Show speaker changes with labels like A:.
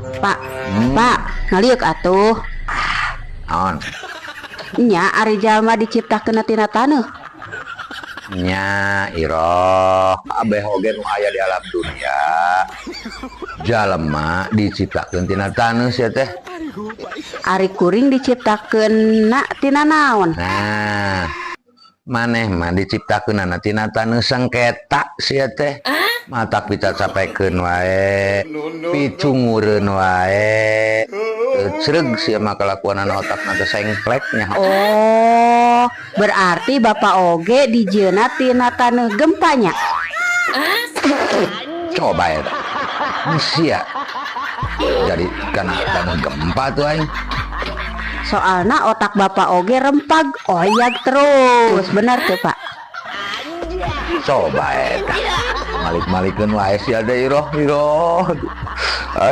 A: Pak, Pak, ngaliuk atuh.
B: Naon?
A: Nya, ari jalma diciptakeun tina taneuh?
B: Nya, Iroh, kabeh oge nu aya di alam dunia. Jalma diciptakeun tina taneuh sia teh.
A: Ari kuring diciptakeun na tina naon?
B: Nah, maneh mah diciptakeunana tina taneuh sengketa sia teh. Matak dicacapekeun wae, picungureun wae. Creg sia mah kalakuanana, otakna teh sengklek nya.
A: Oh, berarti Bapak oge dijieunna tina taneuh gempa nya?
B: Coba ya. Sia. Jadi kana taneuh gempa tuh aing.
A: Soalna otak Bapak oge rempag, oyag terus. Benar tuh, Pak?
B: Coba eta. Malik-malikeun wae sia teh, Iroh, Iroh. Ay.